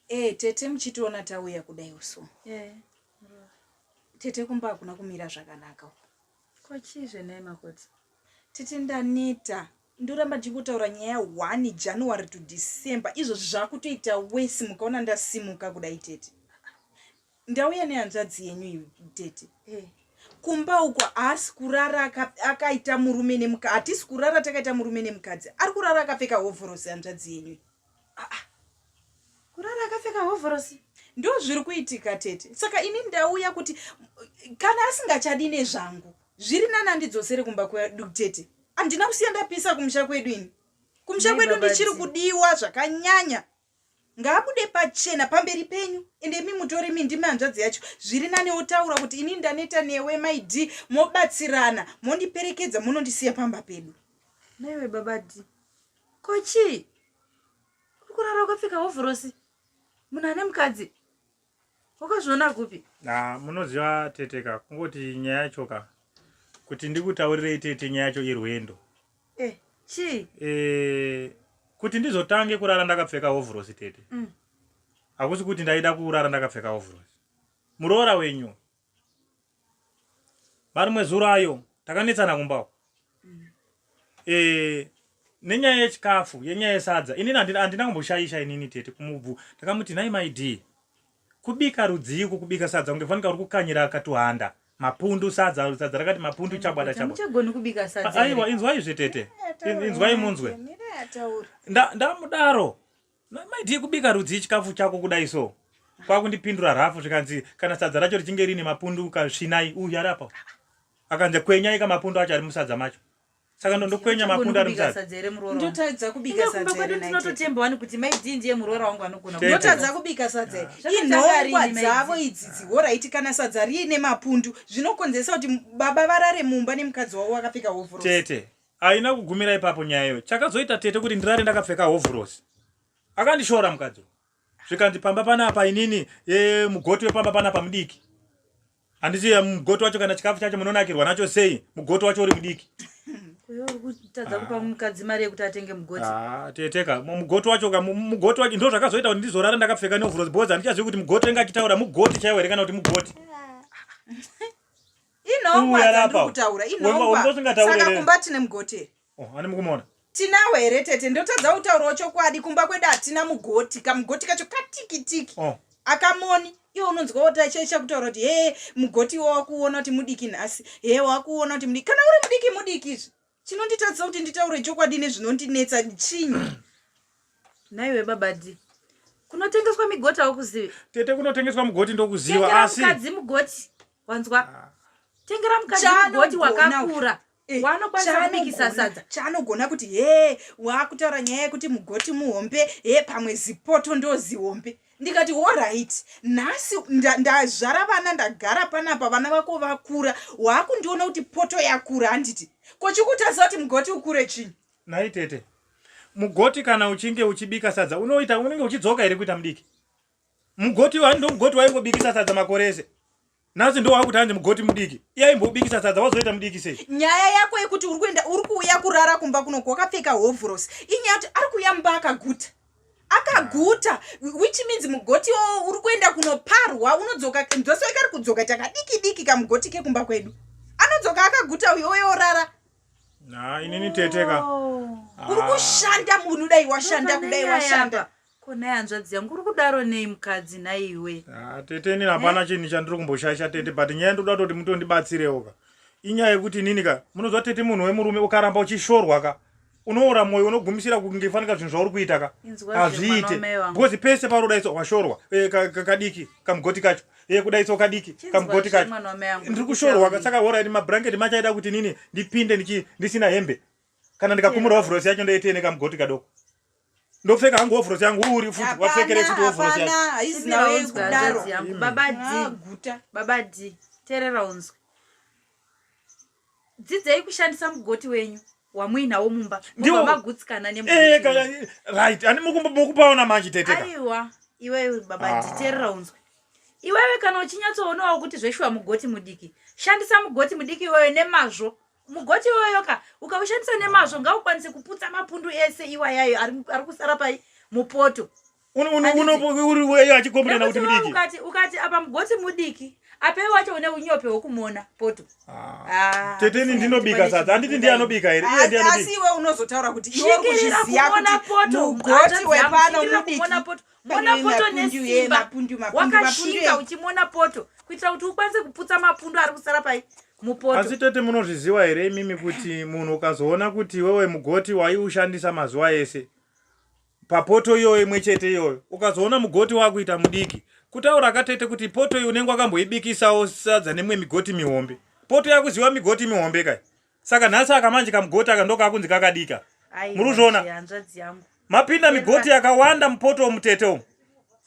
Eh, tete muchitiona tauya kudai so. Eh. Tete kumba hakuna kumira zvakanaka uko. Ko chii zvenai makoti? Tete ndaneta. Ndoramba ndichingotaura nyaya 1 January to December izvozvi zvakutoita worse mukaona ndasimuka kudai tete. Ndauya nehanzvadzi yenyu iyi tete. Eh. Kumba uko haasi kurara akaita murume nemukadzi. Hatisi kurara takaita murume nemukadzi. Ari kurara akapfeka hovhorosi hanzvadzi yenyu iyi. Kurara akapfeka hovhorosi? Ndo zviri kuitika tete. Saka ini ndauya kuti kana asingachadi nezvangu zviri nani andidzosere kumba kwedu tete. Handina kusiya ndapisa kumusha kwedu ini. Kumusha Nei kwedu baba ndichiri Dee? kudiwa zvakanyanya. Ngaabude pachena pamberi penyu ende imi mutori imi ndimi hanzvadzi yacho. Zviri nani otaura kuti ini ndaneta newe mai Dee mobatsirana mondiperekedza monondisiya pamba pedu. Naiwe baba Dee. Ko chii? Uri kurara wakapfeka hovhorosi? Munhu ane mukadzi? Wakazviona kupi? Ah, munoziva tete ka kungoti nyaya yacho ka kuti ndikutaurirei tete nyaya yacho irwendo. Eh, chii? Eh, kuti ndizotange kurara ndakapfeka hovhorosi tete. Hakusi kuti ndaida kurara ndakapfeka hovhorosi. Muroora wenyu Marimwe zuro ayo takanetsana kumba uko. Eh, nenyaya yechikafu, yenyaya yesadza. Inini handina kumboshaisha inini tete kumubvu. Ndakamuti nhai mai D. Kubika rudzii uku kubika sadza kunge fanika uri kukanyira katuhanda. Mapundu sadza, sadza rakati mapundu chabwada chabwada. Hamuchagoni kubika sadza. Aiwa inzwai zve tete. Inzwai munzwe. Ndamudaro. Mai D kubika rudzii chikafu chako kudai so? Kwakundipindura rafu zvikanzi kana sadza racho richinge rine mapundu kasvinai uyu ari apa. Akanzi kwenyai kamapundu acho ari musadza macho. Saka ndondokwenya mapundu ari musadza. Ndotadza kubika sadza. Kumba kwedu tinototemba wani kuti Mai D ndiye muroora wangu anogona. Ndotadza kubika sadza. Inhongwa dzavo idzi dzihoraiti kana sadza riine mapundu zvinokonzeresa kuti baba varare mumba nemukadzi wavo vakapfeka hovhorosi. Tete, Haina kugumira ipapo nyaya iyoyo. Chakazoita tete kuti ndirare ndakapfeka hovhurosi. Akandishora mukadzi uyu. Zvikanzi pamba panapa inini e, mugoti wepamba panapa mudiki. Handiti eh, mugoti wacho kana chikafu chacho munonakirwa nacho sei? Mugoti wacho uri mudiki. Uyo uri kutadza kupa mukadzi mari yekuti atenge mugoti. Ah, tete ka mugoti wacho ka mugoti wacho ndozvakazoita kuti ndizorara ndakapfeka nehovhurosi because handichazivi kuti mugoti anga achitaura mugoti chaiwo here kana kuti mugoti. Inhongwa Uya dzandiri rapa. kutaura Wemba- inhongwa. wemba usingataure Saka here? kumba tine mugoti here? Oh, ani mukumuona? Tinawo here tete? Ndotadza kutaurawo chokwadi kumba kwedu hatina mugoti. Kamugoti kacho katikitiki. Oh. Akamoni. Iwe unonzwa woti achaisha kutaura kuti hee mugoti wakuona kuti mudiki nhasi. Hee wakuona kuti mudiki. Kana uri mudiki mudiki izvi. Chinonditadzisa kuti nditaure chokwadi nezvinondinetsa chinyi? Nhaiwe baba D. Kunotengeswa migoti haukuzivi? Tete kunotengeswa mugoti ndokuziva Tengera asi mukadzi mugoti. Wanzwa? Ah. Tengera mukadzi mugoti wakakura. Eh, Waanokwanisa kubikisa sadza. Chaanogona kuti hee waakutaura nyaya yekuti mugoti muhombe hee pamwe zipoto ndozihombe. Ndikati horait nhasi ndazvara vana ndagara panapa vana vako vakura waakundiona kuti poto yakura handiti ko chikutadzisa kuti mugoti ukure chinyi? Nhai tete mugoti kana uchinge uchibika sadza unoita unenge uchidzoka here kuita mudiki? Mugoti wani ndo mugoti waingobikisa sadza makore ese. Nhasi ndo wakuti hanzi mugoti mudiki. Iye aimbobikisa sadza wazoita mudiki sei? Nyaya yako yekuti uri kuenda uri kuuya kurara kumba kuno kwakapfeka hovhurosi inyaya kuti ari kuuya mumba akaguta akaguta which means mugoti iwowo uri kuenda kunoparwa unodzoka ndosaka kari kudzoka takadiki diki kamugoti kekumba kwedu anodzoka akaguta uyo uye orara. Na inini tete ka. Oh. Uri kushanda munhu dai washanda kudai washanda. Ko nhai hanzvadzi yangu uri kudaro nei mukadzi nhaiwe? Ah, tete inini hapana eh? chinhu chandiri kumboshaisha tete but nyaya ndoda kutoti mutondibatsirewo ka. Inyaya yekuti inini ka munoziva tete munhu wemurume ukaramba uchishorwa ka unoora mwoyo unogumisira kunge fanika zvinhu zvauri kuita ka hazviite because pese pauri kudaiso washorwa eh, kadiki kamugoti kacho eh, kudaiso kadiki kamugoti kacho ndiri kushorwa saka horaiti mablanketi machaida kuti inini ndipinde ndisina hembe kana ndikakumura hovhorosi yacho ndoitei nekamugoti kadoko ndopfeka hangu hovhorosi yangu uri futi wapfekere futi hovhorosi yacho baba d baba d terera unzwe dzidzai kushandisa mugoti wenyu wamuinawo mumba mobva magutsikana eh, right ani mukupaona manje teteka aiwa iwewe baba ah. teerera unzwe iwewe kana uchinyatsowonawo kuti zveshuwa mugoti mudiki shandisa mugoti mudiki iwewe nemazvo mugoti iwoyo ka ukaushandisa nemazvo ngaukwanise kuputsa mapundu ese iwayayo ari kusara pai mupoto. Uri achikomplena kuti mudiki. Ukati ukati apa mugoti mudiki, apa iwe wacho une unyope hwekumona poto. Ah. Ah, Tete ini ndinobika sadza, handiti ndiye anobika here? Iye ndiye Asi anobika. iwe unozotaura kuti iwe uri Shingirira kuzviziva kumona kuti poto, mugoti hanzvadzi yangu, wepano shingirira mudiki. kumona poto. Mona Pane poto mapundu ye, nesimba. mapundu, mapundu, mapundu Wakashinga e. uchimona poto kuitira kuti ukwanise kuputsa mapundu ari kusara pai mupoto. Asi tete munozviziva here imimi kuti munhu ukazoona kuti iwewe mugoti waiushandisa mazuva ese papoto iyoyo imwe chete iyoyo ukazoona mugoti wakuita mudiki kutaura katete kuti poto iyi unenge wakamboibikisawo sadza nemwe migoti mihombe poto yakuziva migoti mihombe kai saka nhasi akamanje kamugoti aka ndokakunzi kakadika. Aiwa, Muri kuzviona? hanzvadzi yangu. Mapinda migoti yakawanda mupoto womutete umu.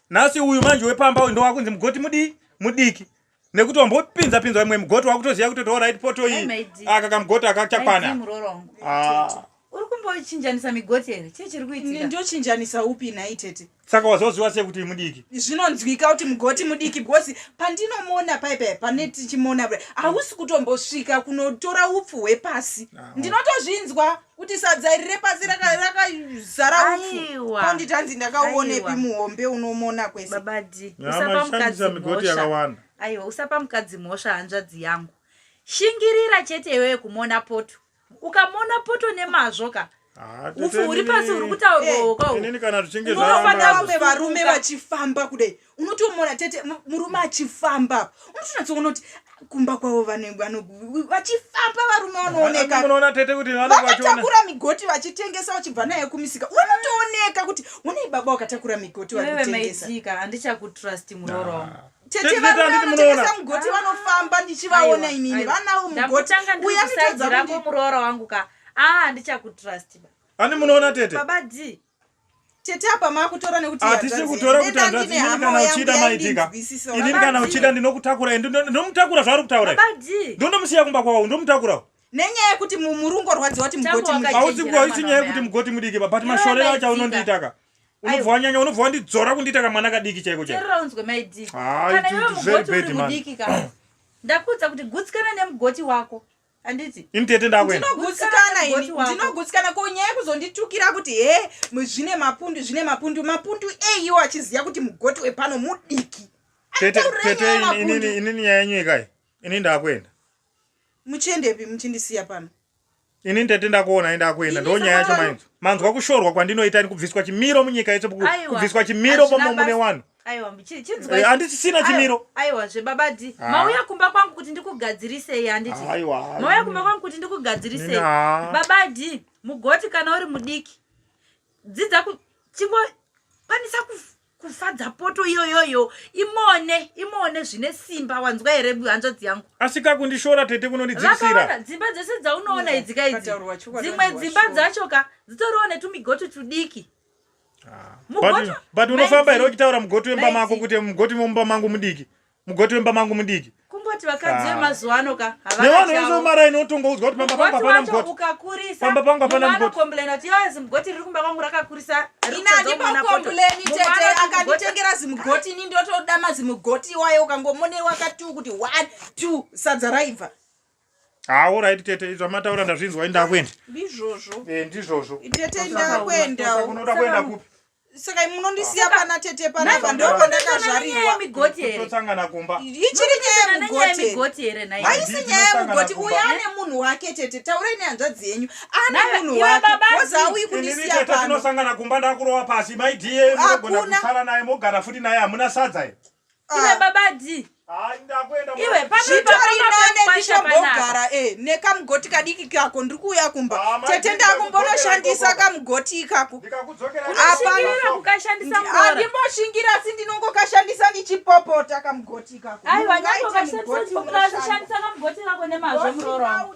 Nhasi uyu manje wepamba uyu ndowakunzi mugoti mudii mudiki nekuti wambopinza pinza imwe mugoti wakutoziva kuti alright poto Ai, iyi maidi. aka kamugoti akachakwana. Maidi muroora wangu. Ah, Uri kumbochinjanisa migoti here? Chii chiri kuitika? Ndochinjanisa upi nhai tete? Saka wazoziva sei kuti mudiki? Zvinonzwika kuti mugoti mudiki because pandinomona paipai pane tichimona paya, hausi kutombosvika kunotora upfu hwepasi. Ndinotozvinzwa kuti sadza iri repasi rakazara upfu. Aiwa. Konditi hanzi ndakauonepi Aiwa. muhombe unomona kwese. Baba D, Ya, usapa mashandisa mukadzi migoti mhosva. yakawanda. Aiwa, usapa mukadzi mhosva hanzvadzi yangu. Shingirira chete iwewe kumona poto. Ukamona poto nemazvo ka. Ah, Upfu huri pasi huri kutaurwawo ka. Inini kana zvichinge Unoona zvaramba vamwe varume vachifamba kudai unotomona tete murume achifamba unotonatsoona kuti kumba kwavo vachifamba varume vanooneka munoona tete kuti vanenge vachiona vakatakura migoti vachitengesa vachibva nayo kumisika unotooneka kuti onei baba wakatakura migoti Iwewe varikutengesa. maitika handichakutrust muroora wangu. Tete Tete, varume handiti vanotengesa munoona? mugoti vanofamba ndichivaona Aiwa, inini aiwa. vanawo mugoti Ndambotanga ndiri uya kusaidhi nditadza rako kundi muroora wangu ka. Ah, handichakutrust ba. Ani munoona tete? Baba D. Tete apa makutora nekuti Hatisi hanzvadzi kutora yenyu. kuti Denda hanzvadzi ndine inini hama kana yangu uchida maitika. yaindinzwisisawo. Inini Baba kana D. uchida ndinokutakura ndinomutakura zvaari kutaura. Baba D. Ndondomusiya kumba kwavo ndomutakura. Nenyaya yekuti murungorwadziwa kuti mugoti Tangu mudiki. waka- Hausi Chenjera haisi nyaya yekuti mwana mugoti mudiki ba but Iwe mashorero acho maitika. aunondiita ka. Unobva wanyanya unobva wandidzora kundiita kamwana kadiki chaiko chaiko. Teerera unzwe maidi. Ah, Kana iwe it's very mugoti uri bad, man. mudiki ka. Ndakuudza kuti gutsikana nemugoti wako. Handiti? Ini tete ndakuenda. Ndinogutsikana ini Mugoti wako. ndinogutsikana. Ko nyaya yekuzonditukira kuti he zvine mapundu zvine mapundu mapundu eiwo achiziva kuti mugoti wepano mudiki. Tete Ataurira tete nyaya inini yemapundu. inini nyaya yenyu ikai. Ini ndakuenda. Muchiendepi muchindisiya pano? Inini tete ndakuona ndakuenda Ini ndo nyaya yacho saka- mainzwa. Manzwa kushorwa kwandinoita ini kubviswa chimiro munyika yecho Aiwa, kubviswa chimiro hazvina pamo mune basa. wanhu. Aiwa, chinzwa. Handisisina chimiro. Aiwa zvebaba D. Ah. Mauya kumba kwangu kuti ndikugadzirisei handiti? Aiwa. Mauya kumba kwangu kuti ndikugadzirisei. Nini, ah. Baba D, mugoti kana uri mudiki. Dzidza chingokwanisa kufadza poto iyoyoyo imone imone zvine simba wanzwa here hanzvadzi yangu? Asi kakundishora tete kunondidzikisira. Vakaona dzimba dzese dzaunoona idzi ka idzi Pataurwa chokwadi, dzimwe vanhu dzimba vashora. dzacho ka dzitoriwo netumigoti tudiki. But Mugoti- but unofamba here Maidzi, uchitaura mugoti wemba mako Maidzi. kuti mugoti wemba mangu mudiki. Mugoti wemba mangu mudiki. Kungoti vakadzi Ah. vemazuva ano ka Nevanhu vese havana vemaraini otongoudzwa kuti pamba pangu mugoti hapana wacho mugoti. ukakurisa Pamba pangu hapana mumwe mugoti. anokomplaina kuti yozi mugoti riri kumba kwangu rakakurisa riri Ini kutadza kumona poto." handipakompleni Mumwe tete anoti mugoti- akanditengera zimugoti ini ndotoda mazimugoti iwayo ukangomonewa katu kuti 1 2 sadza raibva. Ah, alright tete zvamataura ndazvinzwa ini ndakuenda. Ndizvozvo. Eh ndizvozvo. Tete ndakuendawo. Unoda kuenda kupi? Saka munondisiya pana tete panapa Nhai, ndipo munokumbirana nenyaya ndakazvarirwa. yemigoti here? Totsangana kumba. Ichiri nyaya Munokumbirana nenyaya yemugoti. yemigoti here nhai? Haisi Handiti nyaya tinosangana yemugoti kumba. uyo ane munhu wake tete taurai nehanzvadzi yenyu ane Nhai, munhu iwe wake baba kozi auyi Inini kundisiya tete pano. tinosangana kumba ndakurova pasi maidie munogona Hakuna. kusara naye mogara futi naye hamuna sadza here. Iwe Ah. baba D. Ah, ndakuenda. Iwe pano Zvitori nane pano panapa. ndichambogara e nekamugoti kadiki kako ndiri kuuya Ah, kumba mai, tete ndakumbonoshandisa ndikakudzokera kamugoti ikako. Ndikakudzokera. Hapana. Unoshingirira kukashandisa muroora. Handimboshingira asi ndinongokashandisa ndichipopota kamugoti ikako. Aiwa, Munhu nyangwe ngaite mugoti ukashandisa unoshanda. ukashandisa kamugoti kako nemazvo muroora wangu.